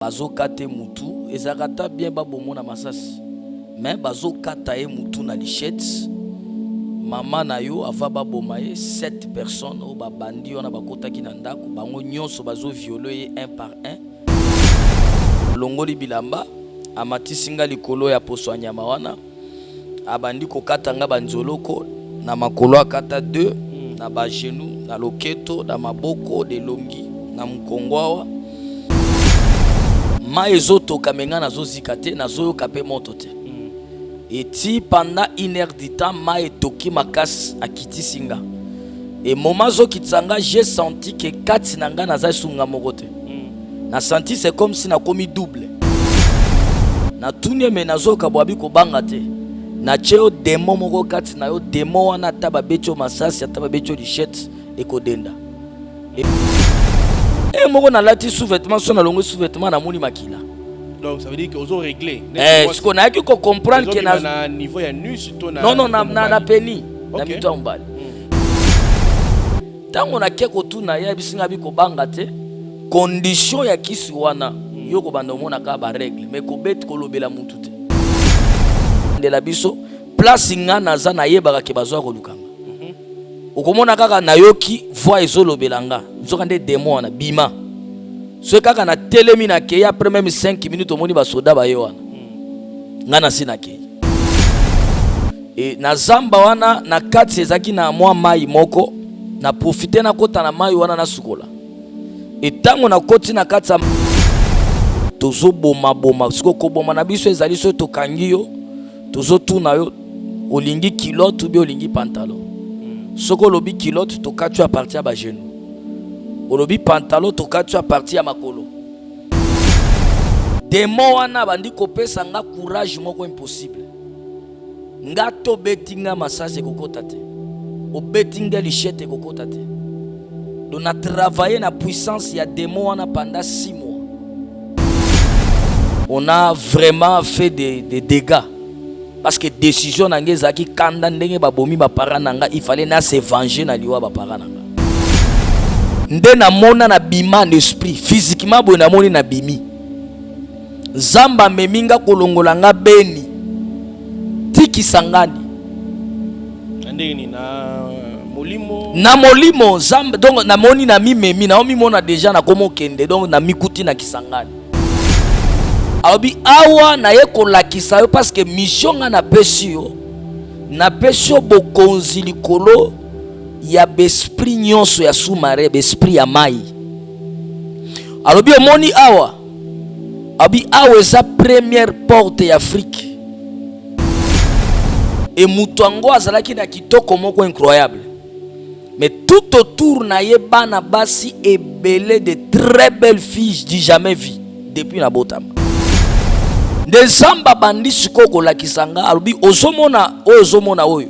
Bazokata ye mutu, ezalaka ata bien babomo na masasi mais bazokata ye mutu na lichette. Mama na yo ava baboma ye, 7 personnes oyo babandi wana bakotaki na ndako, bango nyonso bazo viole ye un par un. Longoli bilamba, amatisi nga likolo ya poso ya nyama wana, abandi kokata nga banzoloko na makolo, akata 2 na ba genoux, na loketo, na maboko, na elongi, na mokongo awa. Mai ezotoka me nga nazozika te, nazoyoka mpe moto te. Eti pendant une heure du temps mai etoki makasi, akitisi nga. E moment azokitisa nga, j'ai senti que kati na nga naza esunga moko te. Na senti c'est comme si nakomi double. Natuni ye me nazoyoka bwabi kobanga te. Natie yo demo moko kati na yo, demo wana ata babeti yo masasi, ata babeti yo lichette, ekodenda. E moko nalati sous-vêtement, so nalongoli sous-vêtement namoni makila. Donc ça veut dire que ozo régler. Eh, siko nayaki ko comprendre que na na niveau ya nus to na Non non, na na, na peni, na mito ya mobali. Ntango nake kotuna ye, ayebisi ngai kobanga te, condition ya kisi wana yo kobanda omona kaka ba règle, mais kobeti kolobela mutu te. Ndela biso place nga naza, nayebaka ke bazwa koluka nga. Okomona kaka nayoki voix ezolobela nga, nzoka nde demo wana bima. Soki kaka natelemi nakei, après même 5 minutes omoni basoda baye wana, nga nasi nakei. E, na zamba wana na kati ezalaki na mwa mai moko, na profite nakota na mai wana nasukola. E ntango nakoti na kati ya tozobomaboma, sikoyo koboma na biso ezali soki tokangi yo, tozotuna yo olingi culotte ou bien olingi pantalon. Soki olobi culotte, tokati yo à partir ya ba genoux. Olobi pantalon, tokati yo à partir ya makolo. Demo wana bandi kopesa nga courage moko impossible. Nga tobeti nga masasi ekokota te, obeti nga lichette ekokota te. Donc na travaillé na puissance ya demo wana pendant 6 mois. On a vraiment fait des dégâts parce que décision na nga ezalaki kanda ndenge babomi ba parents na nga, il fallait na se venger na liwa ba parents na nga. Nde namona na bima en esprit, physiquement boye namoni na bimi. Nzambe amemi nga kolongola nga Beni tikisa ngani Na ndenge nini? Na molimo? Na molimo Nzambe, donc namoni na mimemi naomimona deja nakomokende, donc namikuti na Kisangani. Alobi awa naye kolakisa yo parce que mission nga napesi yo, napesi yo bokonzi likolo ya b'esprit nyonso ya sous-marin, b'esprit ya mai. Alobi omoni awa, alobi awa eza première porte ya Afrique. E moto yango azalaki na kitoko moko incroyable, mais tout autour na ye bana basi ebele, de très belles filles du jamais vu depuis na botama. Nde Nzambe abandi sikoyo kolakisa nga, alobi ozomona oyo, ozomona oyo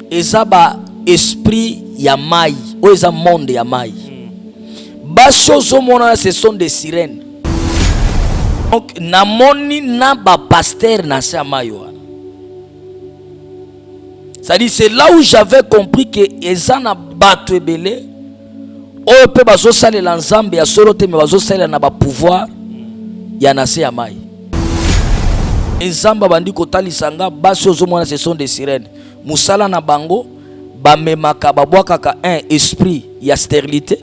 eza ba esprit ya mai, oyo eza monde ya mai. Basi ozomona, ce sont des sirènes. Donc namoni na ba pasteur na se ya mai wana. C'est-à-dire c'est là où j'avais compris que eza na bato ebele oyo mpe bazosalela Nzambe ya solo te, me bazosalela na ba pouvoir ya na se ya mai. Nzambe abandi kotalisa nga basi ozomona, ce sont des sirènes. Mosala na bango, bamemaka, babwakaka un esprit ya stérilité,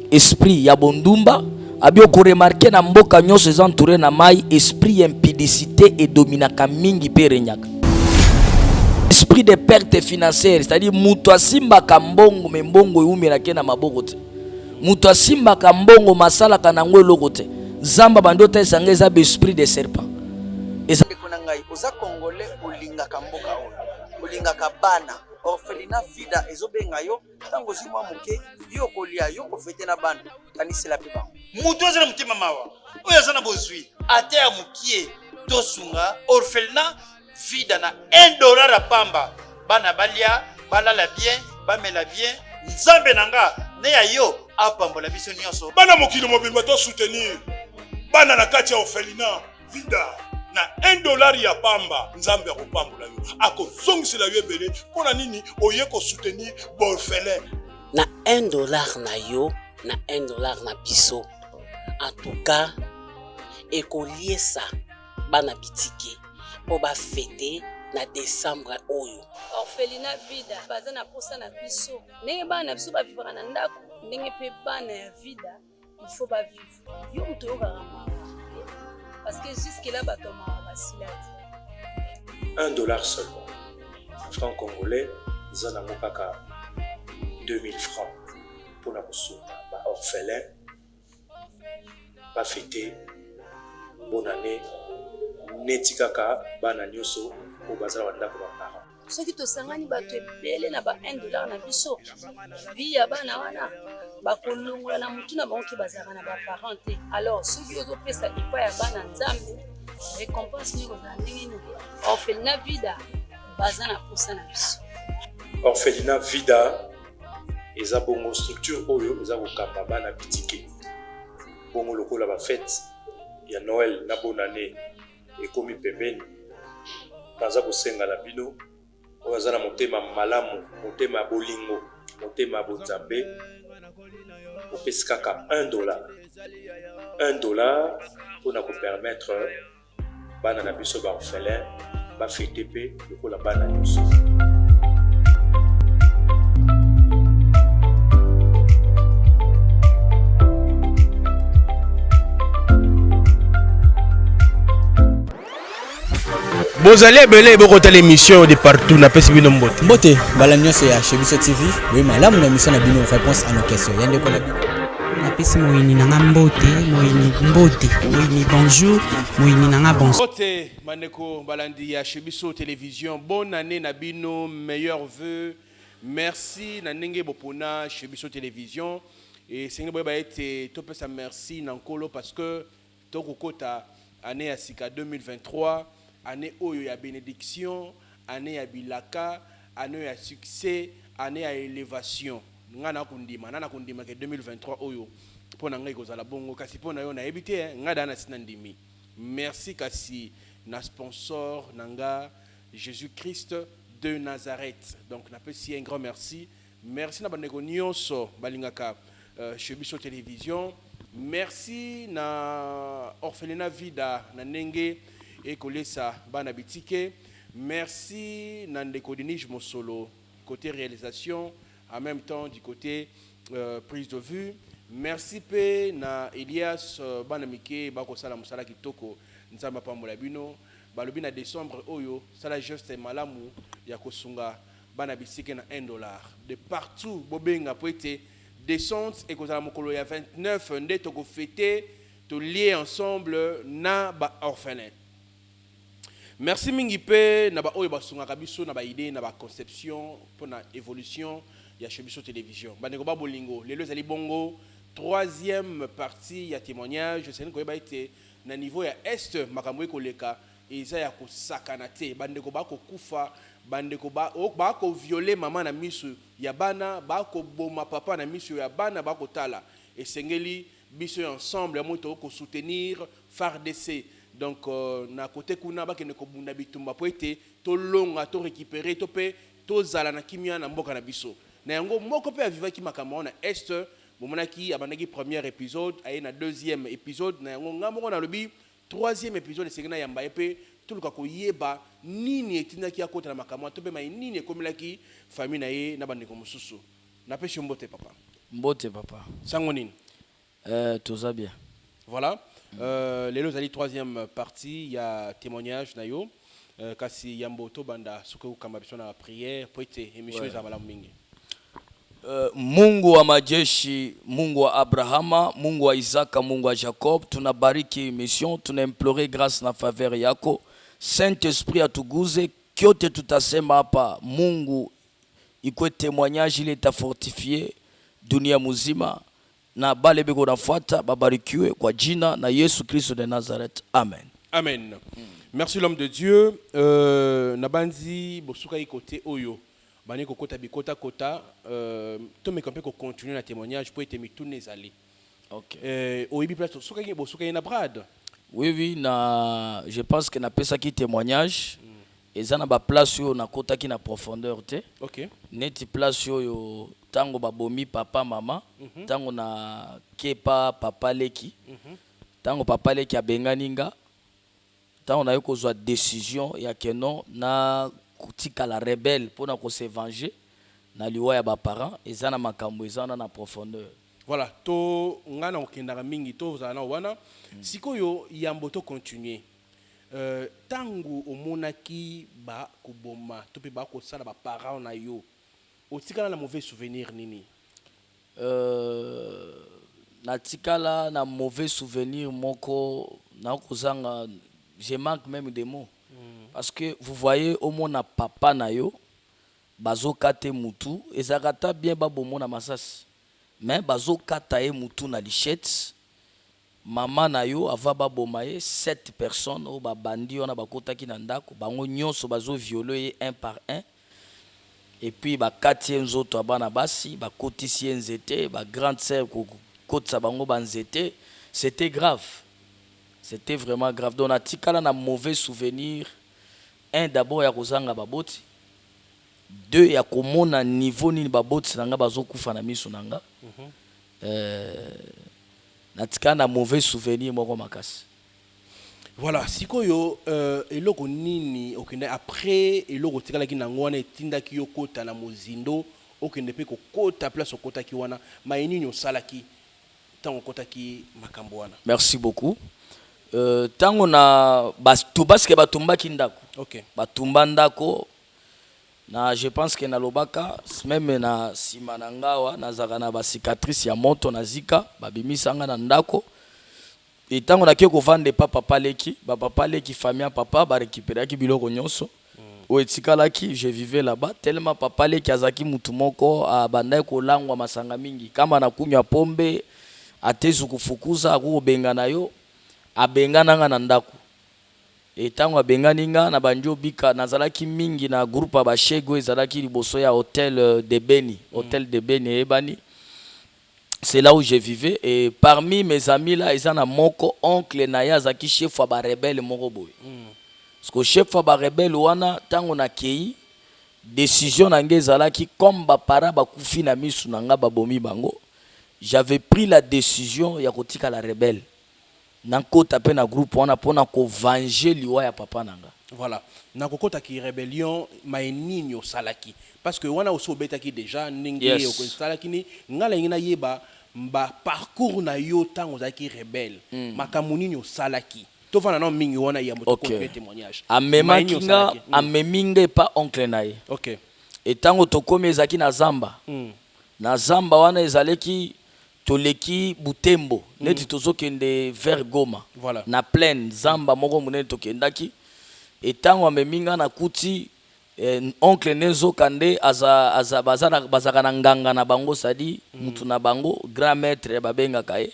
esprit ya bondumba. Abi okoremarquer na mboka nyonso eza entouré na mai, esprit ya impudicité edominaka mingi mpe eregnaka. Esprit de perte financière, c'est-à-dire moto asimbaka mbongo me mbongo ewumelaki na maboko te, moto asimbaka mbongo masalaka nango eloko te. Nzambe abandi otalisa nga eza baesprit de serpent. Eza Ndeko na ngai, oza Congolais, olingaka mboka oyo, olingaka bana orphelinat Vida ezobenga yo. Ntango ozwi mwa moke, yo okolia, yo okofete na bana, kanisela mpe bango. Moto aza na motema mawa, oyo aza na bozwi ata ya mokie, tosunga orphelinat Vida na 1 dollar ya pamba. Bana balia, balala bien, bamela bien. Nzambe na nga ne ya yo apambola biso nyonso. Bana mokili mobimba, to soutenir bana na kati ya orphelinat Vida na 1 dollar ya pamba. Nzambe akopambola yo, akozongisela yo ebele. Mpo na nini oye kosoutenir baorphelin? Na 1 dollar na yo, na 1 dollar na biso, en tout cas. Ekoliesa bana bitike mpo ba fete na decembre oyo. Orphelinat Vida baza na posa na biso ndenge bana na biso ba vivaka na ndako ndenge pe bana ya Vida il faut ba vivre. Yo moto oyokaka mawa parce que jusque là bato ya mawa basila te. Un dollar seulement. Franc congolais eza nango kaka 2000 francs pona kosunga ba orphelins ba fete bonne annee neti kaka bana nioso oyo baza na ba ndako ba parents. Soki tosangani bato ebele na ba 1 dollar na biso, vie ya bana wana bakolongola na mutu na bango ke bazalaka na ba parents te. Alors soki ozopesa epai ya bana Nzambe, recompense nini ekozala ndenge nini? Orphelinat Vida baza na posa na biso. Orphelinat Vida eza bongo structure oyo eza kokamba bana bitike bongo lokola ba fete ya Noël na bonne annee ekomi pembeni, naza kosenga na bino oyo aza na motema malamu, motema ya bolingo, motema ya bonzambe, opesi kaka 1 dollar, 1 dollar mpona kopermettre bana na biso ba orphelin ba fete pe lokola bana nyonso. Bozali ebele bokotala émission de partout napesi bino mbote. Mbote bala nyonso ya chez biso TV, boye malamu na émission na bino réponse à nos questions. Ya ndeko na bino. Napesi moyini na nga mbote, moyini mbote, moyini bonjour, moyini na nga bonsoir. Mbote bandeko balandi ya chez biso télévision, bonne année na bino, meilleurs vœux. Merci na ndenge bopona chez biso télévision. Et sengeli boyeba ete topesa merci na Nkolo parce que Tokokota annee ya sika 2023, annee oyo ya benediction, annee ya bilaka, annee oyo ya succès, annee ya elevation. Nga na kondima, na na kondima ke 2023 oyo po na nga ekozala bongo, kasi po na yo nayebi te hein, nga dejà nasi na ndimi. Merci kasi na sponsor na nga Jesus Christ de Nazareth. Donc napesi ye un grand merci. Merci na bandeko nionso balingaka chez biso television. Merci na orphelinat Vida na ndenge ekolesa bana bitike. Merci na ndeko Dinige Mosolo cote realisation en meme temps du cote prise de vue. Merci pe na Elias bana mike bakosala mosala kitoko Nzambe apambola bino. Balobi na decembre oyo sala geste malamu ya kosunga bana bisike na un dollar de partout bobenga po ete descente ekozala mokolo ya 29 nde toko fete tolie ensemble na ba orphelins. Merci mingi pe na ba oyo basungaka biso na ba idee na ba conception pona evolution ya chez biso television. Bandeko ba bolingo lelo ezali bongo troisième partie ya temoignage esengeli koyeba ete na niveau ya est makambo ekoleka Eza ya kosakana te ba ndeko ba kokufa ba ndeko ba ba ko viole maman na misu ya bana ba koboma papa na misu ya bana ba kotala esengeli biso ya ensemble ya moi tokoki ko soutenir fardc donc na cote kuna bakende kobunda bitumba po ete tolonga to recuperer to pe tozala na kimia na mboka na biso na yango moko pe avivaki makambo yango na est bomonaki abandaki première episode aye na deuxième episode na yango nga moko nalobi Troisième episode esengeli nayamba ye pe toluka koyeba nini etindaki ye akota na makambo wana to pe maye nini ekomelaki famille na ye na bandeko mosusu. Napesi yo mbote papa. Mbote papa. Sango nini? Eh toza bien. Voilà, euh, lelo ezali troisième partie ya témoignage na yo. Euh, kasi yambo tobanda soki okokamba biso na prière po ete émission ezala malamu mingi. Mungu wa majeshi, Mungu wa Abrahama, Mungu wa Isaka, Mungu wa Jacob, tunabariki mission, tuna implore grace na faveur yako. Saint Esprit atuguze, kyote tutasema hapa, Mungu ikwe témoignage ile itafortifie dunia muzima na bale beko nafuata babarikiwe kwa jina na Yesu Kristo de Nazareth. Amen. Amen. Merci l'homme de Dieu. Euh, nabanzi bosukaki kote oyo Bandi kokota bikota kota euh, tomeka mpe ko continuer na témoignage mpo ete mituna ezali. Okay. Euh, oyebi place osukaki bosukaki na Brad? Oui oui na je pense que napesaki témoignage eza na ba place oyo nakotaki na profondeur te. Okay. Neti place oyo tango babomi papa mama, tango na kepa papa leki. Ntango papa leki abengani nga, ntango naye kozwa decision ya que non, nakotikala rebelle mpona kose venger na liwa ya baparent, eza na makambo eza wana na profondeur. Voilà, to ngai na kokendaka mingi, tozala na wana. Sikoyo, yambo to continue, ntango omonaki bakoboma to mpe bakosala baparent na yo, otikala na mauvais souvenir nini? Natikala na mauvais souvenir moko nakozanga, je manque même des mots, parce que vous voyez, omona papa na yo bazokata mutu, ezalaka ata bien babomona masasi, mais bazokata ye mutu na lichette. Mama na yo, ava baboma ye, sept personnes oyo babandi wana bakotaki na ndako, bango nyonso bazovioler ye un par un, et puis bakati ye nzoto ya bana basi, bakotisi ye nzete, bagrande sœur kokotisa bango banzete. C'était grave, c'était vraiment grave. Donc natikala na mauvais souvenir, un, d'abord ya kozanga baboti, deux, ya komona niveau nini baboti na nga bazokufa na miso na nga. Natikala na mauvais souvenir moko makasi. Voilà, sikoyo eloko nini okende après, eloko otikalaki nango wana etindaki yo kota na mozindo, okende mpe kokota place okotaki wana, maye nini osalaki ntango okotaki makambo wana? Merci beaucoup. Ntango na bato basike batumbaki ndako, batumba ndako na, je pense que nalobaka même na nsima na nga awa, nazalaka na bacicatrice ya moto na zika. Babimisanga na ndako e, ntango nake kovanda epa papa leki, bapapa leki, famille ya papa, barécupéraki biloko nyonso oyo etikalaki. Je vivais là-bas tellement papa leki azalaki mutu moko abandaki kolangwa masanga mingi, kama na kunywa pombe, atezi kufukuza, akokobenga yo. Abengana nga na ndako e, ntango abengani nga na bandi obika, nazalaki mingi na groupe ya bashego, ezalaki liboso ya Hôtel de Beni. Hôtel de Beni eyebani, c'est là où je vivais. Et parmi mes amis là, eza na moko, oncle na ye azalaki chef ya barebele moko boye. Parce que chef ya barebele wana, ntango nakei, décision na ngai ezalaki comme baparents bakufi na misu na nga, babomi bango, j'avais pris la décision ya kotikala rebelle, nakota mpe na groupe wana mpona kovange liwa ya papa na nga. Voilà, nakokotaki rébellion, maye nini osalaki? Parce que wana osi obetaki déjà ndenge osalaki ni ngai nalingi nayeba baparcours na yo ntango ozalaki rebelle, makambo nini osalaki. Tovanda nao mingi wana yambo tocontinue témoignage. Amemaki Maye nini nga, osalaki? Amemi nga epa oncle na ye. Etango tokomi, ezalaki na zamba. Na zamba wana ezalaki, toleki Butembo neti tozokende vers Goma, na plaine, zamba moko monene tokendaki. Etango amemi nga, nakuti oncle ne, nzoka nde aza, aza, baza na, bazalaka na nganga na bango, sadi mutu na bango, grand maître babengaka ye.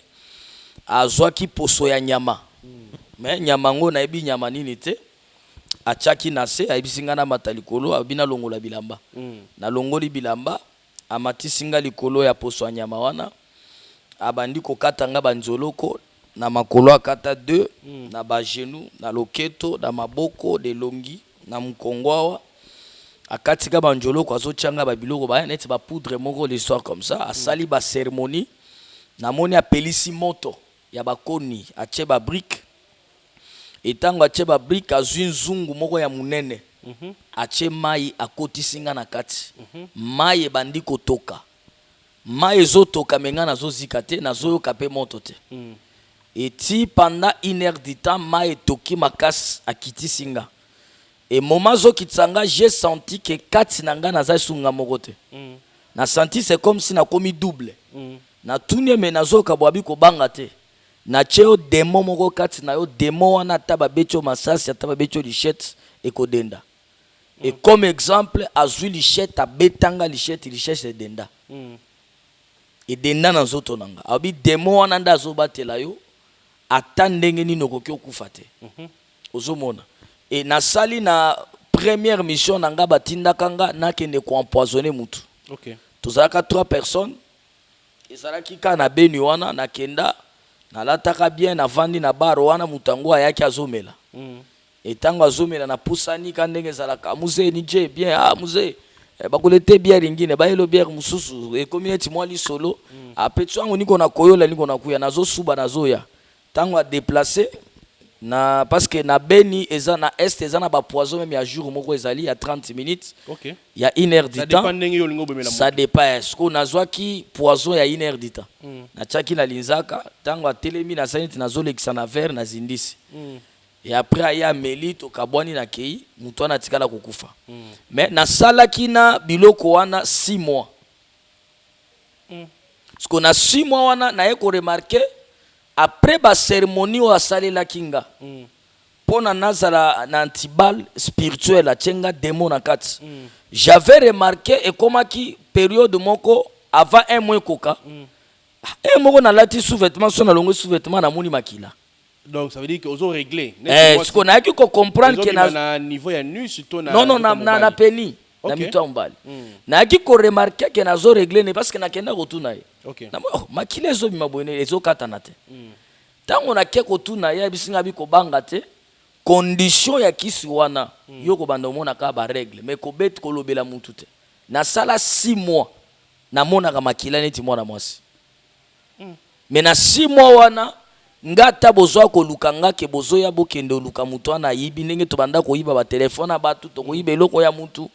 Azwaki poso ya nyama, mais nyama yango nayebi nyama nini te, atiaki na se, ayebisi nga namata likolo, abi nalongola bilamba. Nalongoli bilamba, amatisi nga likolo ya poso ya nyama wana, abandi kokata nga banzoloko na makolo, akata 2 na bagenou, na loketo, na maboko, na elongi, na mokongo awa. Akati nga banzoloko, azotia nga babiloko baya neti bapoudre moko, l'histoire comme ça. Asali bacérémonie, namoni apelisi moto ya bakoni, atie babrique. Etango atie babrique, azwi nzungu moko ya monene, atie mai, akotisi nga na kati. Mai ebandi kotoka, mai ezotoka, mais nga nazozika te, nazoyoka mpe moto te. Eti pendant une heure du temps, mai etoki makasi, akitisi nga. E moment azokitisa nga, j'ai senti que kati na nga naza esunga moko te. Na senti c'est comme si nakomi double. Natuni ye, mais nazoyoka bwabi kobanga te, natie yo démon moko kati na yo, démon wana ata babeti yo masasi, ata babeti yo lichette, ekodenda. Et comme exemple, azwi lichette, abetanga lichette, lichette edenda, edenda na nzoto na nga. Alobi démon wana nde azobatela yo, ata ndenge nini okoki okufa te. Ozomona, e nasali na première mission na nga, batindaka nga nakende koempoisonner mutu. Tozalaka trois personnes, ezalaki kaka na Beni wana. Nakenda, nalataka bien, navandi na bar wana, moto yango ayaki, azomela. Etango azomela, napusani ka ndenge ezalaka: "Muzee, ni je bien? Ah muzee, bakulete bière ingine." Bayelo bière mosusu, ekomi neti mwa lisolo. Apeti wango, niko na koyola, niko na kuya, nazosuba, nazoya. Tango a deplacer na parce que na Beni eza na est eza na ba poison meme ya jour moko ezali ya 30 minutes okay. ya une heure du Ça temps dépend ndenge yo olingi obomela ça moto. dépend eh, sikoyo nazwaki poison ya une heure du temps mm. natiaki na linzaka ntango atelemi nasali neti nazolekisa na verre nazindisi mm. et après aye ameli tokabwani na kei moto wana atikala kokufa mm. mais nasalaki na biloko wana 6 mois Siko na 6 mois wana naye ko remarquer après ba ceremonie oyo asalelaki nga pona nazala na antibal spirituel atie nga demon na kati j'avais remarqué ekomaki periode moko avant un mois ekoka un moko nalati sous vêtement so nalongwe sous vêtement namoni makila. Donc ça veut dire que ozo régler. Eh, siko nayaki ko comprendre que na na niveau ya nus to na Non non na na, na peni na mito ya mobali. Mm. Nayaki ko remarquer que nazo régler ne parce que nakenda kotuna ye. Okay. Na oh, makila ezobima boye ne ezokatana te. Mm. Tango nake kotuna ye ayebisi nga bikobanga te condition ya kisi wana mm. yo kobanda omona kaka ba règle mais kobet kolobela mutu te. Nasala 6 mois namonaka makila neti mwana mwasi. Mais na 6 mois wana nga ata bozwa koluka nga ke bozoya bokende oluka mutu wana ayibi ndenge tobanda koyiba ba telephone ya batu tokoyiba eloko ya mutu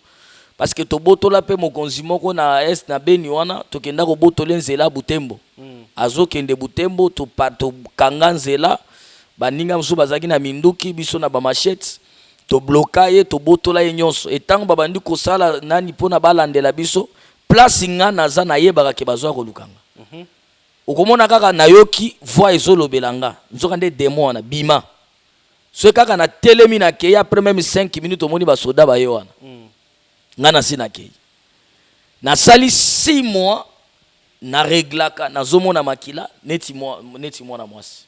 parce que tobotola pe mokonzi moko na est na Beni wana tokenda kobotola ye nzela Butembo azokende Butembo tokanga nzela baninga mosusu bazalaki na minduki biso na ba machettes tobloka ye tobotola ye nyonso et tango babandi kosala nani pona balandela biso place nga naza nayebaka ke bazoya koluka nga Okomona kaka nayoki voix ezolobela nga nzoka nde demon wana bima soki kaka na telemi na keyi après meme 5 minutes omoni ba soda baye wana nga nasi na keyi nasali 6 mois na reglaka nazomona makila neti neti mwana mwasi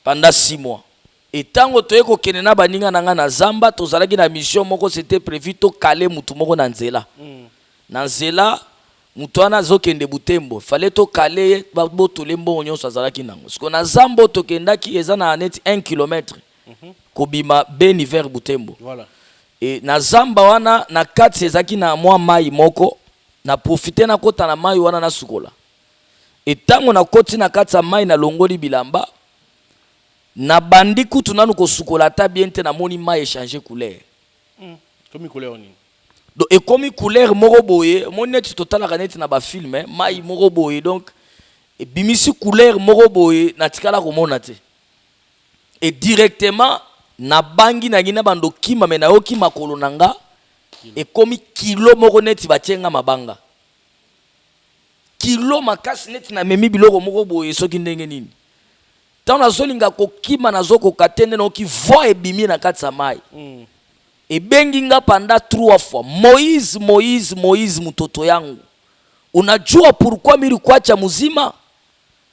pendant 6 mois et tango toye kokende na baninga na nga na zamba tozalaki na mission moko c'était prévu tokale mutu moko na nzela na nzela Mutu wana azo kende Butembo fallait to kale ye ba botole mbongo nionso azalaki nango sikoyo na zamba oyo tokendaki eza na neti un kilomètre kobima Beni vers Butembo Voilà. et na zamba wana na kati ezalaki na mwa mayi moko na profite nakota na mayi wana nasukola et tango nakoti na kati ya mayi nalongoli bilamba nabandi kutu nanu kosukola ata bien te namoni mayi echanger couleur. Ekomi couleur nini? Donc ekomi couleur moko boye, omoni neti totalaka neti na ba film eh, mayi moko boye donc ebimisi couleur moko boye natikala komona te. Et directement nabangi nalingi nabanda okima mais nayoki makolo na nga ekomi kilo moko neti batie nga mabanga. Kilo makasi neti namemi biloko moko boye soki ndenge nini. Tango nazolinga kokima nazokoka te nde nayoki voix ebimi na kati ya mayi. Ebengi nga pendant trois fois Moïse Moïse Moïse mutoto yangu unajua pourquoi milikuacha muzima?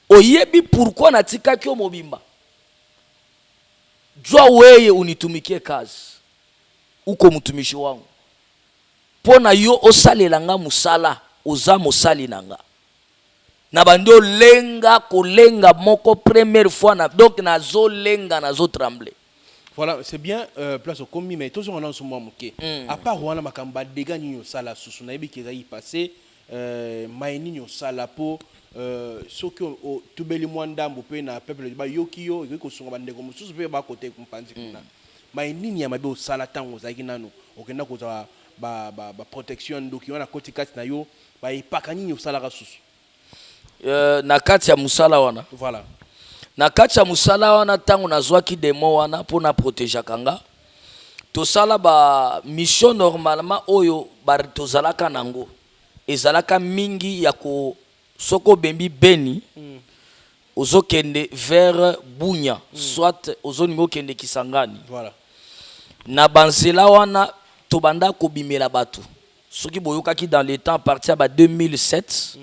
Oyebi pourquoi natikaki yo mobimba? Jua weye unitumikie kazi uko mutumishi wangu po na yo osalela nga musala oza mosali na nga. Nabandi olenga kolenga moko première fois na donc nazo lenga nazo tremble. Voilà, c'est bien euh, place okomi mais tozonga nanu mwa moke. Mm. À part wana makambo ba dégâts nini osala susu nayebi ke ezali passé euh, maye nini osala po euh, soki otubeli mwa ndambo mpe na peuple bayoki yo ekoki kosunga bandeko mosusu mpe bakote mpanzi kuna. Mm. Maye nini ya mabe osala ntango ozalaki nanu okenda kozwa ba, ba, ba protection ya ndoki wana akoti kati na yo Ba epaka nini osalaka susu? Euh, na kati ya musala wana. Voilà. Na kati ya musala wana tango nazwaki demon wana mpo na protegeaka nga, tosala ba mission normalement oyo ba tozalaka nango ezalaka mingi ya ko soki obembi Beni mm. ozokende vers Bunia mm. soit ozolinga okende Kisangani. Voilà. Na banzela wana tobanda kobimela bato Soki boyokaki dans le temps à partir ya ba 2007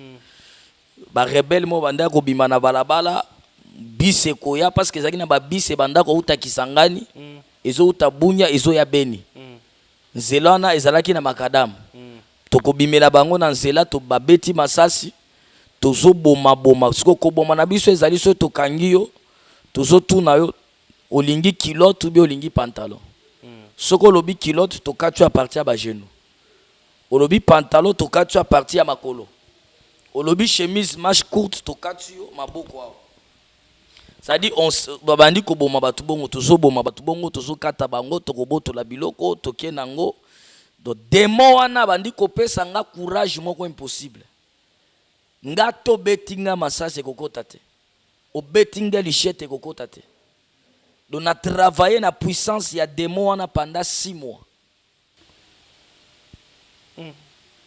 ba rebelles moko bandaki kobima na balabala bus ekoya parce que ezalaki na ba bus ebanda kouta Kisangani ezouta Bunia ezoya Beni nzela wana ezalaki na makadamu tokobimela bango na nzela to babeti masasi tozoboma boma sikoyo koboma na biso ezali soki tokangi yo tozotuna yo Olingi culotte ou bien olingi pantalon? Soki olobi culotte tokati yo à partir ya ba genoux. Olobi pantalon tokati yo à partir ya makolo. Olobi chemise manche courte tokati yo maboko awa. C'est-à-dire on babandi koboma bato bongo, tozoboma bato bongo, tozokata bango, tokobotola biloko, toke nango. Donc démon wana bandi kopesa nga courage moko impossible. Nga tobeti nga masasi ekokota te, obeti nga lichette ekokota te. Donc na travaille na puissance ya démon wana pendant 6 mois.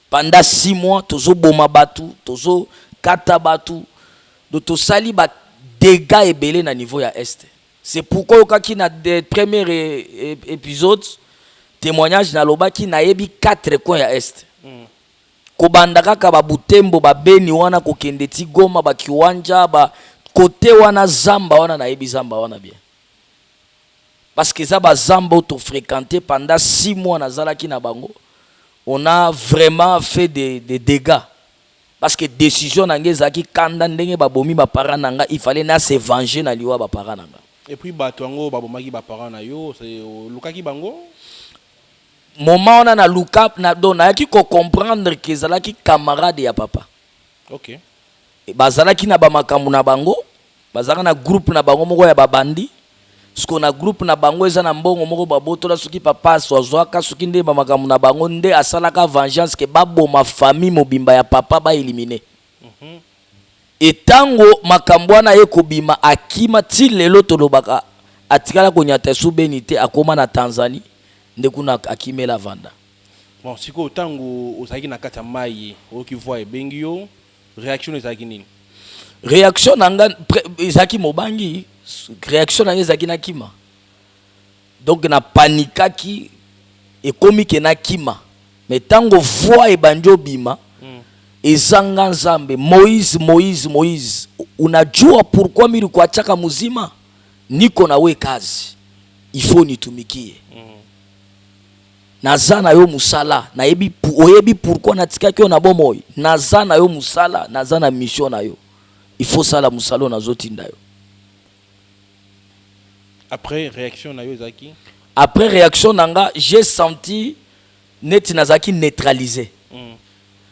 Pendant 6 mois tozoboma bato, tozokata bato. Donc tosali ba dégâts ebele na niveau ya Est. C'est pourquoi oyokaki na de premier épisode témoignage, nalobaki nayebi 4 coins ya Est, kobanda kaka babutembo, babeni wana, kokende ti Goma, bakiwanja, ba kote wana, zamba wana. Nayebi zamba wana bien parce que eza bazamba oyo tofréquenté pendant 6 mois. Nazalaki na bango, on a vraiment fait des dégâts parce que décision na ngai ezalaki kanda ndenge babomi baparent na nga. Il fallait na se venger na liwa baparent na nga. Et puis bato yango babomaki baparent na yo, olukaki bango? Moment wana naluka na, donc nayaki kocomprendre ke ezalaki camarade ya papa. Bazalaki na bamakambo na bango, bazalaka na groupe na bango moko ya babandi. Siko na groupe na bango eza na mbongo moko babotola, soki papa aso azwaka, soki nde bamakambo na bango nde asalaka vengeance ke baboma famille mobimba ya papa, baéliminer. Etango makambo wana ye kobima, akima. Ti lelo tolobaka, atikala konyata esu Beni te, akóma na Tanzanie nde kuna akimela vanda. Bon, sikoyo ntango ozalaki na kati ya mai, oyoki voix ebengi yo, réaction ezalaki nini? Réaction na nga ezalaki mobangi. Réaction na nga ezalaki nakima. Donc napanikaki, ekomi ke nakima. Mais ntango voix ebandi obima, ezanga Nzambe: "Moïse, Moïse, Moïse, unajua pourquoi milikuachaka muzima? Niko na we kazi, il faut nitumikie. Naza na yo mosala, nayebi oyebi pourquoi natikaki yo na bomoi. Naza na yo mosala, naza na mission na yo, il faut sala mosala oyo nazotinda yo." Après, réaction na yo ezalaki? Après, réaction na nga, j'ai senti neti nazalaki neutralisé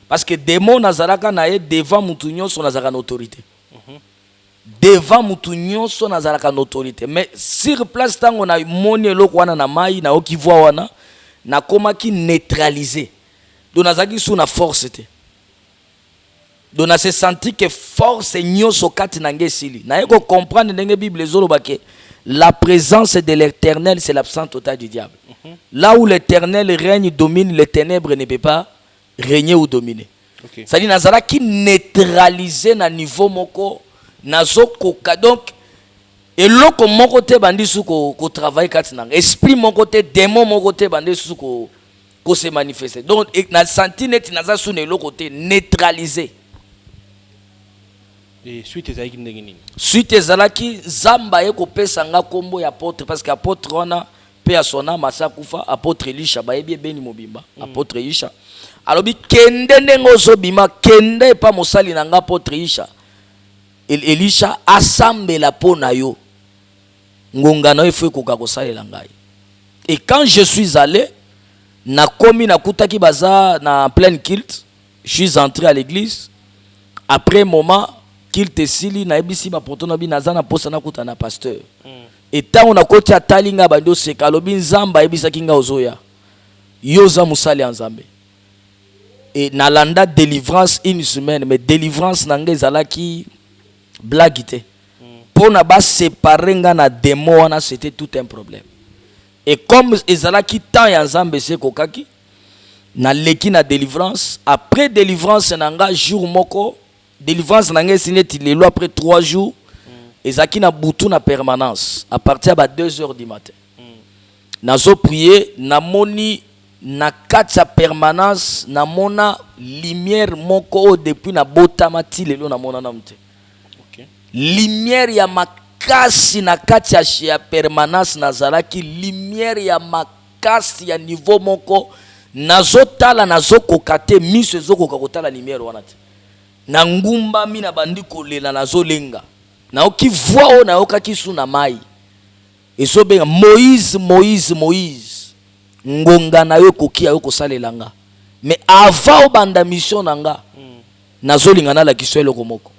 parce que démon nazalaka na ye, devant mutu nyonso nazalaka na autorité, devant mutu nyonso nazalaka na autorité. Mais sur place, ntango namoni eloko wana na mai, nayoki voix wana, nakomaki neutralisé. Donc nazalaki su na force te. Donc na se senti ke force nyonso kati na ngai esili. Naye kocomprendre ndenge Bible ezoloba ke la présence de l'Éternel, c'est l'absence totale du diable. Là où l'Éternel règne, domine, les ténèbres ne peut pas régner ou dominer. C'est-à-dire nazalaki neutralisé na niveau moko nazokoka. Donc eloko moko te bandi su kotravaille kati na nga, esprit moko te, démon moko te bandi susu kose manifester. Donc nasanti neti naza su na eloko te, neutralisé. Et suite ezalaki ndenge nini? Suite ezalaki Nzambe aye kopesa nga nkombo ya apôtre, parce que apôtre wana mpe ya sona masi akufa, apôtre Elisha, bayebi ebeni mobimba. Apôtre Elisha alobi: "Kende ndenge ozobima, kende epa mosali na nga apôtre Elisha. Elisha asambela mpo na yo, ngonga na yo efo ekoka kosalela ngai." Et quand je suis allé, nakomi, nakutaki baza na pleine culte. Je suis entré à l'église. Après moment, culte esili, nayebisi bapoto na bi naza na posa nakuta na pasteur. Etango nakoti, atali ngai, bandi oseka, alobi: "Nzambe ayebisaki ngai ozoya, yo oza mosali ya Nzambe." E nalanda délivrance une semaine, mais délivrance na ngai ezalaki blague te. Mpo na baséparer nga na démon wana, c'était tout un problème. Et comme ezalaki temps ya Nzambe esi ekokaki, naleki na délivrance. Après délivrance na nga, jour moko délivrance na ngai esi neti lelo, après 3 jours, ezalaki na butu na permanence, à partir ya ba 2 heures du matin, nazoprier, namoni na kati ya permanence, namona lumière moko oyo depuis nabotama ti lelo namona nanu te. Lumière ya makasi na kati ya permanence. Nazalaki lumière ya makasi ya niveau moko, nazotala, nazokoka te, miso ezokoka kotala lumière wana te. Na ngumbami, na bandi kolela, nazolenga. Nayoki voix oyo nayokaki su na mai, ezobenga: "Moïse, Moïse, Moïse, ngonga na yo ekoki ya yo kosalela nga. Mais avant obanda mission na nga, nazolinga nalakisa eloko moko."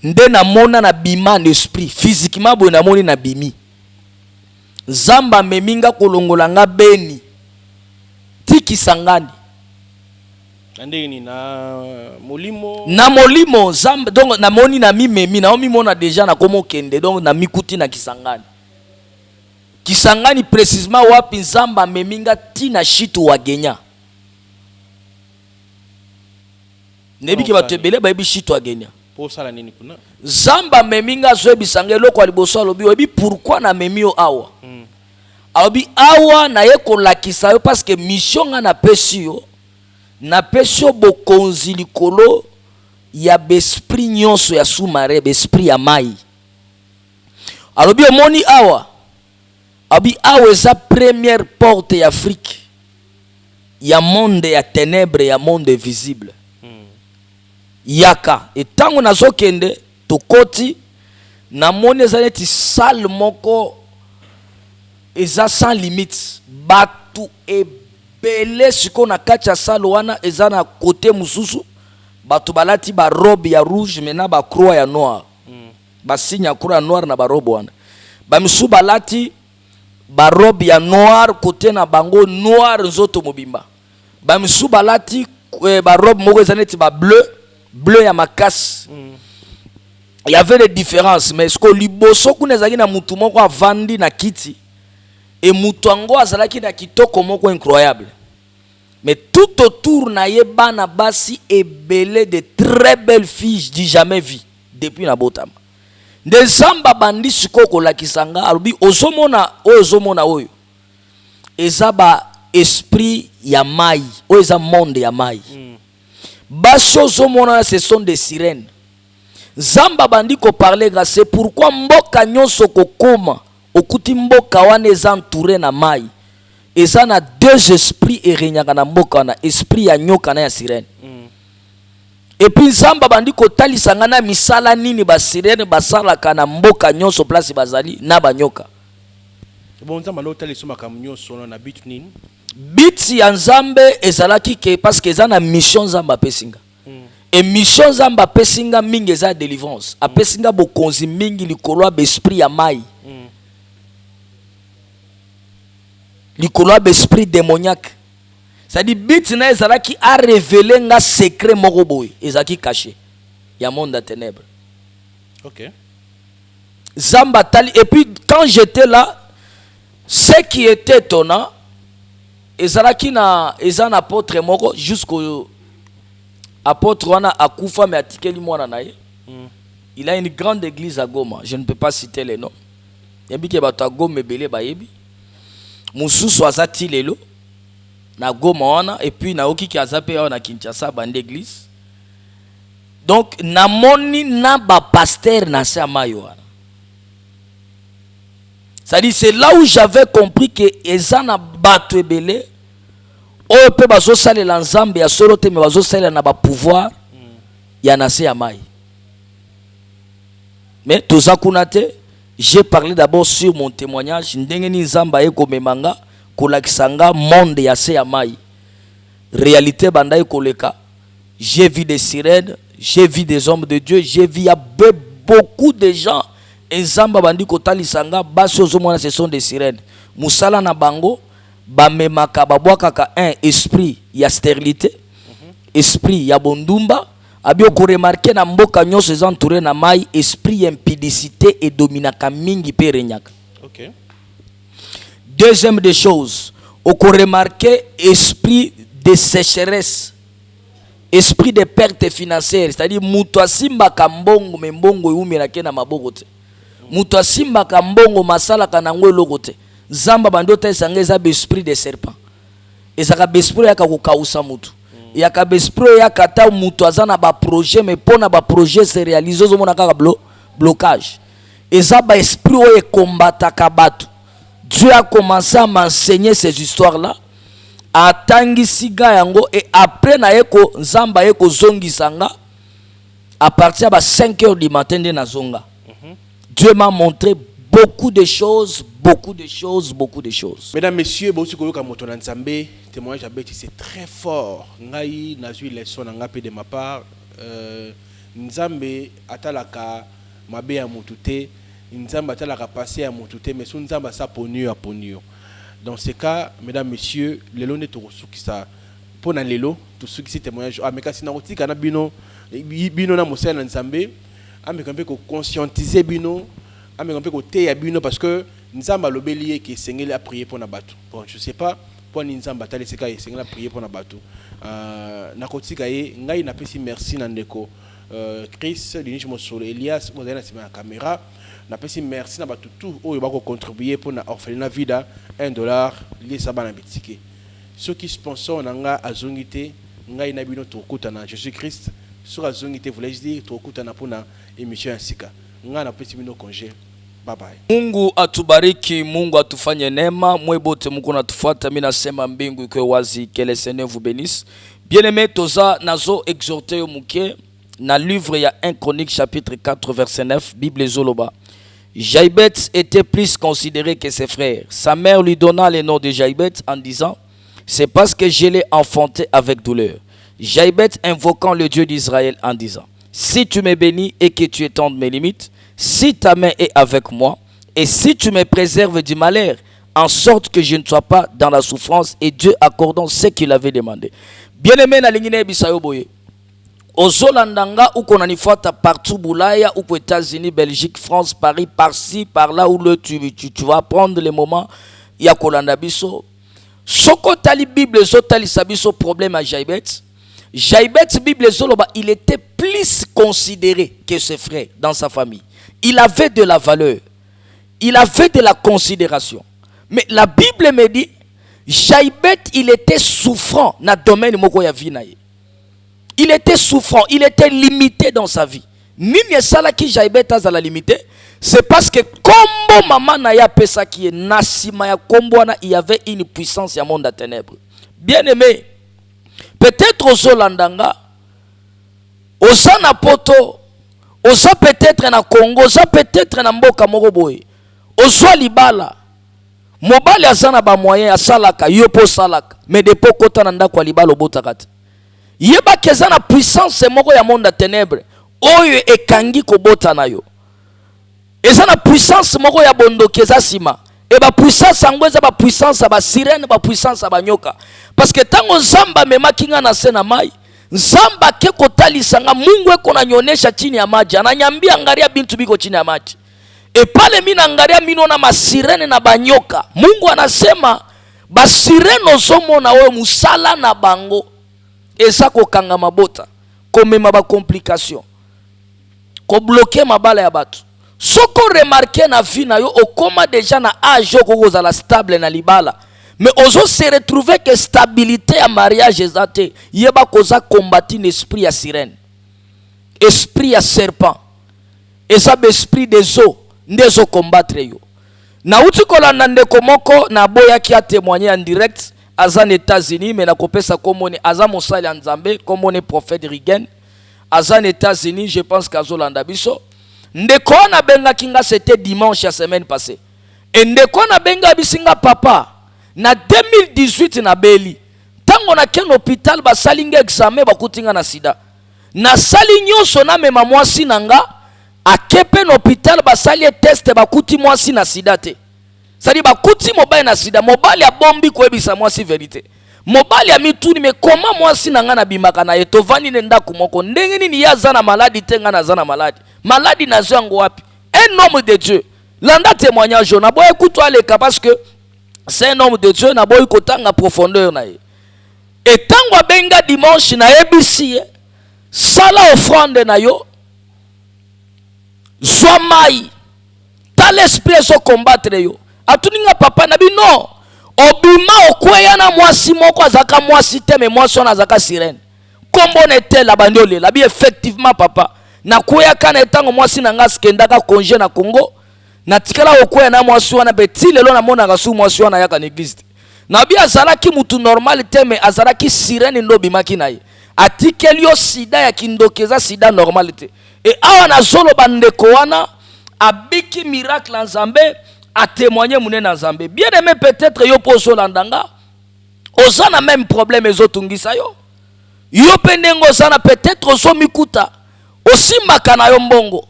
Nde namona na bima en esprit, physiquement boye namoni na bimi. Nzambe amemi nga kolongola nga Beni ti Kisangani. Na ndenge nini? Na molimo? Na molimo, Nzambe, donc namoni na mimemi, nao mimona dejà nakomo kende, donc na mikuti na Kisangani. Kisangani precisement wapi Nzambe amemi nga ti na chute Wagenya. Nayebi ke bato ebele bayebi chute Wagenya. Po osala nini kuna? Nzambe amemi nga azoyebisa nga eloko ya liboso alobi oyebi pourquoi namemi yo awa? Alobi awa naye kolakisa yo parce que mission nga napesi yo, napesi yo bokonzi likolo ya b'esprit nyonso ya sous-marin, b'esprit ya mayi. Alobi omoni awa? Alobi awa eza première porte ya Afrique ya monde ya tenèbres ya monde visible. Yaka. Et tango nazokende tokoti, namoni eza neti salle moko eza sans limite, batu ebele sikoyo na kati ya salle wana eza na cote mosusu batu balati ba robe ya rouge mais na ba croix ya noir, ba signe ya croix ya noir na ba robe wana, ba misusu balati ba robe ya noir cote na bango noir nzoto mobimba. Ba misusu balati eh, ba robe moko eza neti ba bleu bleu ya makasi. Il y avait des différences mais ce que liboso kuna ezalaki na mutu moko avandi na kiti et mutu yango azalaki na kitoko moko incroyable. Mais tout autour na ye bana basi ebele de très belles filles du jamais vu depuis na botama. Nde Nzambe abandi sikoyo kolakisa nga alobi ozomona oyo ozomona oyo eza ba esprit ya mayi oyo eza monde ya mayi basi ozomona wana ce sont des sirènes nzambe abandi ko parler nga c'est pourquoi mboka nyonso kokoma okuti mboka wana eza entoure na mayi eza na deux esprits eregnaka na mboka wana esprit ya nyoka na ya sirène et puis nzambe abandi kotalisa nga na misala nini ba sirène basalaka na mboka nyonso place bazali na banyoka. Bon nzambe alo taliso makambo nyonso wana na but nini? But ya nzambe ezalaki ke parce que eza na mission nzambe apesi nga. Et mission nzambe apesi nga mingi eza ya delivrance. Apesi nga bokonzi mingi likolo ya ba esprit ya mayi. Likolo ya ba esprit demoniaque. C'est-à-dire but na ezalaki a reveler nga secret moko boye ezalaki caché ya monde ya ténèbres. Okay. Nzambe atali et puis quand j'étais là ce qui était étonnant ezalaki na eza na apôtre moko jusqu'au apôtre wana akufa mais atikeli mwana na ye. Il a une grande église à Goma, je ne peux pas citer les noms. Yebi ke bato ya Goma ebele bayebi. Mosusu aza ti lelo na Goma wana et puis nayoki ke aza pe awa na Kinshasa abandi église. Donc namoni na ba pasteurs na se ya mayi wana. C'est-à-dire c'est là où j'avais compris que eza na bato ebele oyo pe bazosalela Nzambe ya solo te mais bazosalela na ba pouvoir ya na se ya mayi. Mais toza kuna te, j'ai parlé d'abord sur mon témoignage ndenge nini Nzambe aye komema nga kolakisa nga monde ya se ya mayi. Réalité ebandaki koleka. J'ai vu des sirènes, j'ai vu des hommes de Dieu, j'ai vu ya beaucoup de gens. Et Nzambe abandi kotalisa nga basi ozomona ce sont des sirènes. Musala na bango bamemaka babwakaka un esprit ya stérilité, esprit ya bondumba. Abi okoremarke na mboka nyonso eza entouré na mai, esprit ya impudicité edominaka mingi pe eregnaka. Okay. Deuxième des choses, okoremarke esprit de sécheresse, esprit de perte financière, c'est-à-dire moto asimbaka mbongo mais mbongo ewumelaka ye na maboko te. Moto asimbaka mbongo masalaka nango eloko te. Nzambe abandi otalisa nga eza ba esprit de serpent. Ezalaka ba esprit oyaka kokawusa moto. Eyaka ba esprit oyaka ata moto aza na ba projet mais pona ba projet se réaliser ozomona kaka blocage. Eza ba esprit oyo ekombataka bato. Dieu a commencé à m'enseigner ces histoires là. Atangisi nga yango et après naye ko Nzambe aye kozongisa nga à partir ya ba 5 heures du matin nde nazonga. Dieu m'a montré beaucoup de choses, beaucoup de choses, beaucoup de choses. Mesdames, messieurs, bouti koyoka moto na Nzambe, témoignage abeti c'est très fort. Ngai nazui leçon na nga pe de ma part. Nzambe atalaka mabe ya mutu te, Nzambe atalaka passe ya mutu te, mais soki Nzambe asi aponi yo, aponi yo. Dans ce cas, mesdames, messieurs, lelo nde tokosukisa mpo na lelo, tosukisi temoignage awa, mais kasi nakotika na bino, bino na mosali na Nzambe ameka mpe ko conscientiser bino, ameka mpe koteya bino, parce que Nzambe alobeli ye ke esengeli a prier mpo na bato. Bon, je sais pas mpo nini Nzambe atalisi kaka esengeli a prier mpo na bato. Nakotika ye, ngai napesi merci na ndeko Chris Dinish Mosolo Elias oyo azali na nsima ya camera. Napesi merci na bato tout oyo bako contribuer mpo na orphelinat Vida 1 $ liesa bana bitike. Soki sponsor na nga azongi te, ngai na bino tokokutana. Jésus Christ soki azongi te, voulais-je dire, tokokutana mpo na émission ya sika. Ngai napesi bino congé. Bye bye. Mungu atubariki, Mungu atufanye neema. Mwe bote muko natufuata, mimi nasema mbingu ikuwe wazi, que le Seigneur vous bénisse. Bien-aimé, toza nazo exhorter yo muke na livre ya 1 Chronique chapitre 4 verset 9, Bible ezoloba. Jaibet était plus considéré que ses frères. Sa mère lui donna le nom de Jaibet en disant: c'est parce que je l'ai enfanté avec douleur. Jaibet invoquant le Dieu d'Israël en disant: si tu me bénis et que tu étendes mes limites, si ta main est avec moi, et si tu me préserves du malheur, en sorte que je ne sois pas dans la souffrance, et Dieu accordant ce qu'il avait demandé. Bien-aimé, nalingi nayebisa yo boye. Ozolanda nga, uko unanifuata partout Bulaya, uko États-Unis, Belgique, France, Paris, par-ci, par-là, où le, tu, tu, tu vas prendre le moment ya kolanda biso. Soko otali Bible ezotalisa biso problème ya Jaibet. Jaibet, Bible ezoloba, il était plus considéré que ses frères dans sa famille. Il avait de la valeur. Il avait de la considération. Mais la Bible me dit, Jaibet, il était souffrant dans le domaine moko ya vie na ye. Il était souffrant, il était limité dans sa vie. Nini esalaki Jaibet azala limité? C'est parce que kombo mama na ye apesaki ye, na nsima ya kombo wana, il y avait une puissance ya monde ya ténèbres. Bien aimé, peut-être ozolanda nga, oza na poto, oza peut-être na Congo, oza peut-être na mboka moko boye, ozwa libala, mobali aza na bamoyen, asalaka, yo mpo osalaka, mais depuis okota na ndako ya libala, obotaka te. Yebaki eza na puissance moko ya monde ya ténèbre oyo ekangi kobota na yo. Eza na puissance moko ya bondoki eza nsima. E bapuissance yango eza bapuissance ya basirène, bapuissance ya banyoka, parce que ntango Nzambe amemaki nga na se na mai, Nzambe ake kotalisa nga, Mungu eko nanyonyesha chini ya maji, ananyambia angalia bintu biko chini ya maji. E pale mi naangalia, minona masirène na banyoka. Mungu anasema basirène ozomona oyo, mosala na bango eza kokanga mabota, komema bacomplication, kobloquer mabala ya bato. Soki oremarquer na vie na yo, okóma déjà na age okoki kozala stable na libala, mais ozo se retrouver que stabilité ya mariage eza te, yeba koza combattre na esprit ya sirène, esprit ya serpent. Eza baesprit des eaux nde ezocombattre yo. Nauti kolanda ndeko moko, naboyaki atémoigner en direct, aza na États-Unis, mais nakopesa komoni, aza mosali ya Nzambe, komoni prophète Rigen, aza na États-Unis, je pense qu'azolanda biso. Ndeko wana abengaki nga, c'était dimanche ya semaine passée, e ndeko wana abengi, abisi nga: papa, na 2018 nabeli. Ntango nakende hôpital, basali nga examen, bakuti nga na sida. Nasali nyonso, namema mwasi na nga, ake mpe na hôpital, basali ye test, bakuti mwasi na sida te. Sadi bakuti mobali na sida. Mobali abombi koyebisa mwasi vérité. Mobali amituni: mais koma mwasi na ngai nabimaka na ye, tovandi ne ndako moko, ndenge nini ye aza na maladie te, ngai naza na maladie? Maladie nazwa yango wapi? Un homme de Dieu, landa témoignage oyo. Naboyi kutu aleka parce que c'est un homme de Dieu, naboyi kotanga profondeur na ye. Etango abenga dimanche, nayebisi ye: sala offrande na yo, zwa mai, tala esprit ezocombattre yo. Atuni nga: papa, na bino obima, okweya na mwasi moko, azalaka mwasi te, mais mwasi wana azalaka sirène, nkombo na etel. Abandi olela bi: effectivement papa, nakweyaka na ntango mwasi na nga akendaka congé na Congo, natikala kokweya na mwasi wana, mpe ti lelo namonaka su mwasi wana ayaka na église te. Nabi azalaki mutu normal te, mais azalaki sirène nde obimaki na ye, atikeli yo sida ya kindoki, eza sida normal te. E awa nazoloba, ndeko wana abiki, miracle ya Nzambe, atémoigner monene na Nzambe. Bien aimé, peut-être yo mpo ozolanda nga, oza na même problème ezotungisa yo. Yo mpe ndenge oza na, peut-être ozomikuta Osimbaka na yo mbongo,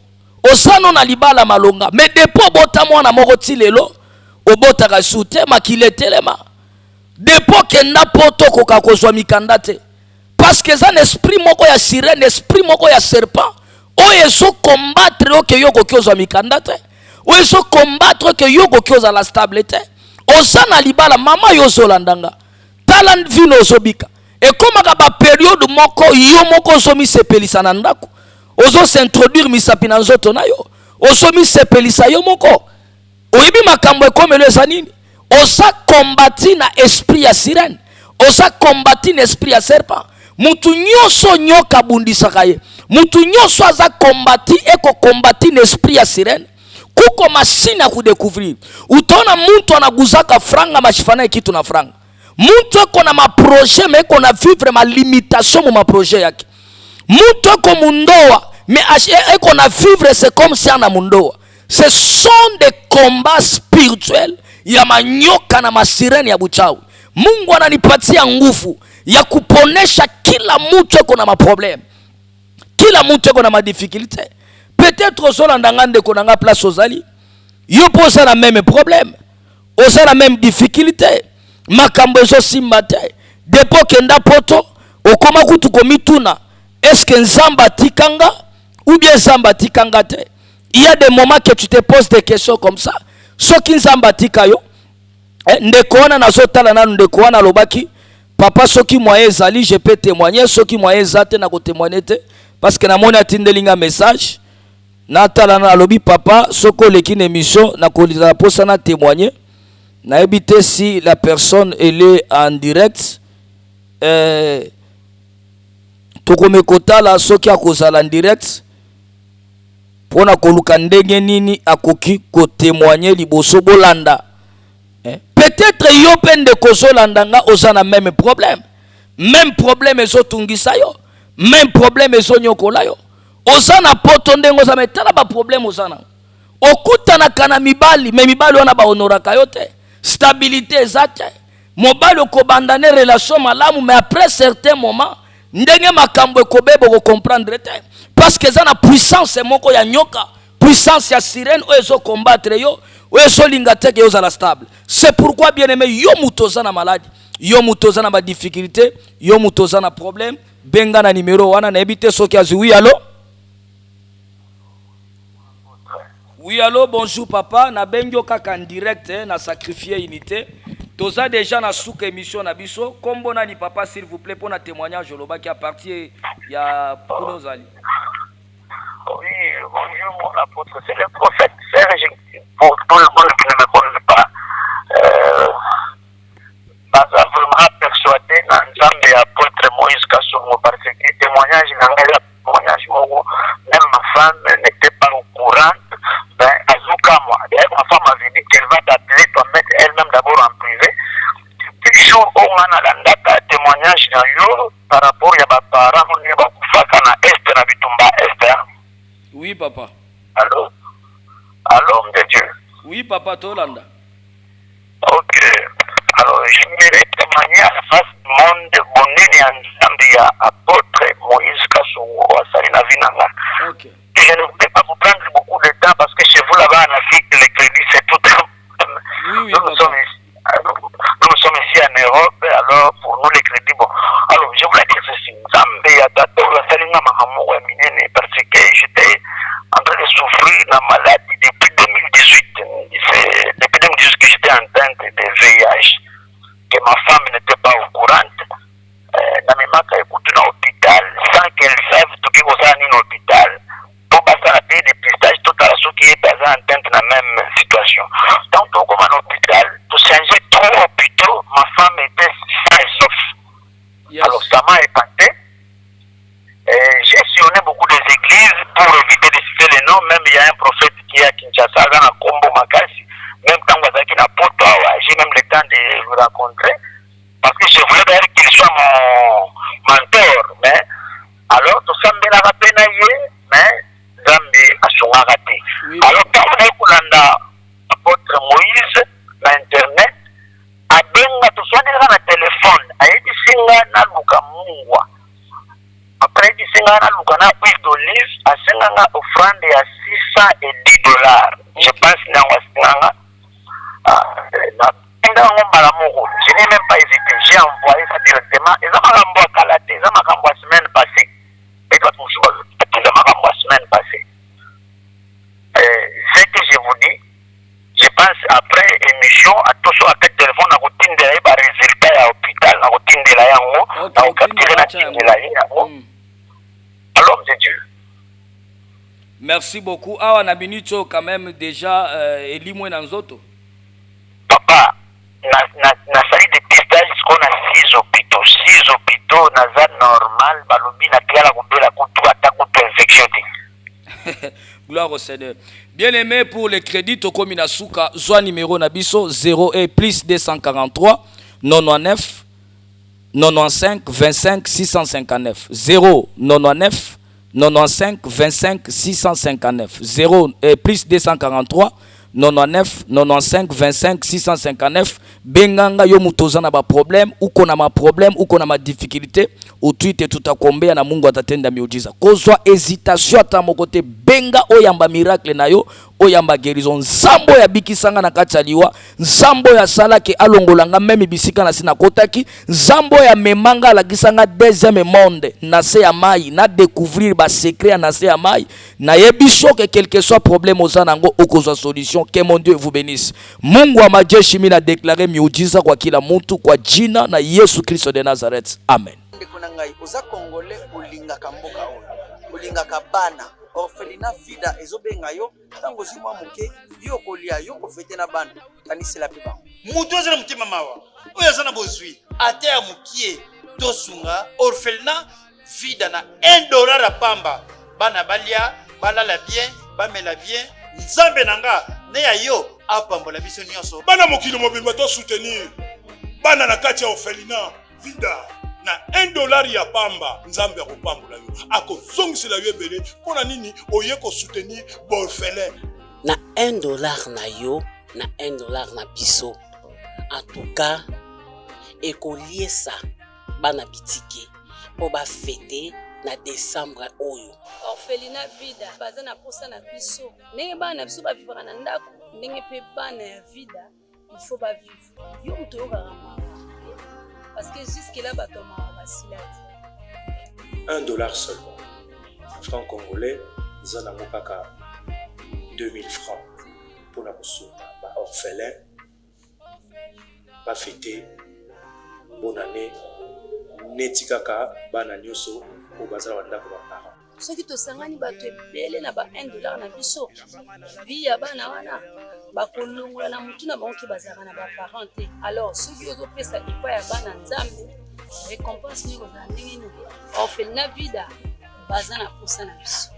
oza no na libala malonga, mais depuis obota mwana moko ti lelo obotaka lisusu te, makila etelema. Depuis okenda poto okoka kozwa mikanda te. Parce que eza na esprit moko ya sirène, esprit moko ya serpent oyo ezo combattre yo ke yo okoki ozwa mikanda te, oyo ezo combattre ke yo okoki ozala stable te. Oza na libala, mama yo ozolanda nga, tala vino ozobika. Ekomaka ba periode moko yo moko ozomisepelisa na ndako, ozo s'introduire misapi na nzoto na yo, ozomisepelisa yo moko. Oyebi makambo ekomelo eza nini? Oza combati na esprit ya sirène, oza combati na esprit ya serpent. Mutu nyonso nyoka abundisaka ye, mutu nyonso aza combati eko combati na esprit ya sirène. Kuko mashine ya kudécouvrir, utaona muntu anaguzaka franga mashifana kitu na franga. Muntu eko na maprojet me eko na vivre ma limitation mu maprojet yake. Muntu eko mundoa me eko na vivre c'est comme si ana mundoa. Ce sont des combats spirituels ya manyoka na masirene ya buchawi. Mungu ananipatia nguvu ya kuponesha kila mtu eko na maproblème, kila mtu eko na madifficulté. Peut-être ozolanda nga ndeko na nga place ozali, yo mpo oza na même problème, oza na même difficulté, makambo ezosimba te. Depuis okenda poto okoma kutu komituna, est-ce que Nzambe atikanga ou bien Nzambe atikanga te? Il y a des moments que tu te poses des questions comme ça. Soki Nzambe atika yo, ndeko wana nazotala nanu, ndeko wana alobaki papa, soki moyen ezali je peux témoigner, soki moyen eza te nakotémoigner te, parce que namoni atindeli nga message. Natala na alobi papa, soki oleki na émission nakolizala mposa na témoigner. Nayebi te si la personne elle est en direct. Tokomi kotala soki akozala en direct mpona koluka ndenge nini akoki kotémoigner liboso bolanda. Peut-être yo mpe ndeko ozolanda nga oza na même problème, même problème ezotungisa yo, même problème ezonyokola yo. Oza na poto ndenge oza, me tala baproblème oza nango. Okutanaka na mibali, me mibali wana bahonoraka yo te, stabilité eza te. Mobali okobanda ne relation malamu, mais après certain moment ndenge makambo ekobeba okocomprendre te, parce que eza na puissance moko ya nyoka, puissance ya sirène oyo ezokombattre yo, oyo ezolinga te ke yo ozala stable. C'est pourquoi, bien aimé, yo moto oza na maladi, yo moto oza na badifficulté, yo moto oza na problème, benga na numero wana. Nayebi te soki azwi. Oui, allo? Oui, allo, bonjour papa. Nabengi yo kaka en direct, na sacrifier unité. Toza déjà na suka émission na biso. Kombo nani papa, s'il vous plaît, mpona témoignage olobaki à partir ya kuna ozali? Oui, bonjour mon apôtre. C'est le prophète Serge, pour tout le monde qui ne me connaît pas. Baza vraiment persuadé na Nzambe ya apôtre Moïse Kasongo, parce que témoignage na ngai ya témoignage moko, même ma femme n'était pas au courant. Ben, azokamwa. D'ailleurs, ma femme avait dit qu'elle va t'appeler, toi mettre elle-même d'abord en privé. Depuis jour oyo nga nalandaka témoignage na yo par rapport ya baparent ndenge bakufaka na Est, na bitumba Est, hein. Oui papa. Allô? Allô, homme de Dieu? Oui papa, tolanda. Ok. Alors, j'aimerais témoigner à la face du monde bonene ya Nzambe ya apôtre Moïse Kasongo asali na vie na nga. Je ne voulais pas vous prendre beaucoup de temps parce que chez vous là-bas en Afrique, le crédit c'est tout un problème. Nous, nous sommes ici, nous, nous sommes ici en Europe, alors pour nous les crédits, bon. Alors, je voulais dire ceci. Nzambe ya tata oyo asali nga makambo moko ya minene, parce que j'étais en train de souffrir na maladie depuis 2018. C'est depuis 2018 que j'étais atteinte de VIH, que ma femme n'était pas au courant. Namemaka ekutu na hôpital sans qu'elle sache toki kosala nini hôpital mpo basala te dépistage, totala soki ye mpe aza atteinte na même situation. Donc tokoma na hôpital, tochange trois hôpitaux, ma femme était sain et sauf. Alors ça m'a épaté. J'ai sillonné beaucoup des églises pour éviter de citer les noms. Même il y a un prophète qui est à Kinshasa, aza na kombo makasi. Même quand azalaki na poto awa, j'ai même le temps de le rencontrer parce que je voulais d'ailleurs qu'il soit mon mentor. Mais alors tosambelaka mpe na ye, mais Nzambe asungaka te. Alors ntango naye kolanda apôtre Moïse na internet, abenga, toswanelaka na telefone, ayebisi nga naluka mungwa. Après ayebisi nga naluka na huile d'olive. Moïse asenga nga offrande ya 610 dollars, je pense ndango asenga nga. Ah, natinda yango mbala moko, je n'ai même pas hésité, j'ai envoyé ça directement. Eza makambo ya kala te, eza makambo ya semaine passée. Ete bato mosusu batinda makambo ya semaine passée. Ce que je vous dis, je pense après émission, atoso akati téléphone, nakotindela ye ba résultat ya hôpital, nakotindela yango, nakocapturer, natindela ye yango. Alors de Dieu. Merci beaucoup. Awa na minute oyo quand même déjà elimwe na nzoto. Papa, nasali dépistage sikoyo na six hôpitaux, six hôpitaux, naza normal. Balobi natikala kobela kutu ata kutu infection te. Gloire au Seigneur. Bien aimé, pour le crédit, tokomi na suka, zwa numéro na biso 0 et plus 243 99 95 25 659, 0 99 95 25 659, 0 et plus 243 99 95 25 659. Benganga yo moto oza na baproblème, uko na maproblème, uko na madifficulté, utwite, tutakuombea na Mungu atatenda miujiza. Kozwa hésitation ata moko te, benga, oyamba miracle na yo, oyamba guérison. Nzambe oyo abikisanga na kati ya liwa, Nzambe oyo asalaki alongolanga même bisika na si nakotaki, Nzambe oyo amemanga, alakisanga deuxième monde na se ya mai, na découvrir basecret ya na se ya mai. Nayebi soki quel que soit problème oza nango, okozwa solution. Que mon Dieu vous bénisse. Mungu wa majeshi, mi na déclare miujiza kwa kila mtu kwa jina na Yesu Kristo de Nazareth, amen. Ndeko na ngai, oza Congolais, olingaka mboka oyo, olingaka bana, orphelinat Vida ezobenga yo. Ntango ozwi mwa moke, yo kolia, yo kofêter na bana, kanisela mpe bango. Moto aza na motema mawa, oyo aza na bozwi ata ya mokie, tosunga orphelinat Vida na 1 dollar ya pamba. Bana balia, balala bien, bamela bien. Nzambe na nga ne ya yo apambola biso nyonso. Bana mokili mobimba, tosoutenir bana na kati ya orphelinat Vida na 1 dollar ya pamba. Nzambe akopambola yo, akozongisela yo ebele. Mpo na nini oye kosoutenir baorphelin? Na 1 dollar na yo, na 1 dollar na biso, en tout cas ekoliesa bana bitike mpo bafêter na décembre oyo. Orphelinat Vida baza na posa na biso. Ndenge bana na biso bavivaka na ndako, ndenge mpe bana ya Vida il faut bavivre. Yo moto oyokaka mawa, parce que jusque là bato ya mawa basila te. 1 dollar seulement, franc congolais eza nango kaka 2000 francs, mpona kosunga baorphelin bafêter bonne année neti kaka bana nyonso oyo baza na bandako baparent. Soki tosangani bato ebele na ba 1 dollar na biso, vie ya bana wana bakolongola na motu na bango ke bazalaka na baparent te. Alors soki ozopesa epai ya bana Nzambe, récompense nini kozala ndenge nini? Orphelinat Vida baza na posa na biso.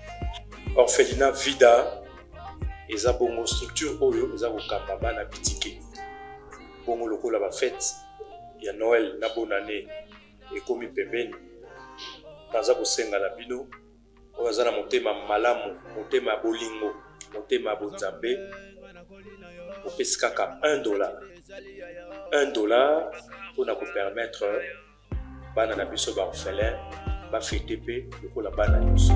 Orphelinat Vida eza bongo structure oyo eza kokamba bana bitike. Bongo lokola bafête ya Noël na bonne année ekomi pembeni, naza kosenga na bino oyo aza na motema malamu, motema ya bolingo, motema ya bonzambe, opesi kaka 1 dollar, 1 dollar, mpona kopermettre bana na biso baorphelin bafêter mpe lokola bana nyonso.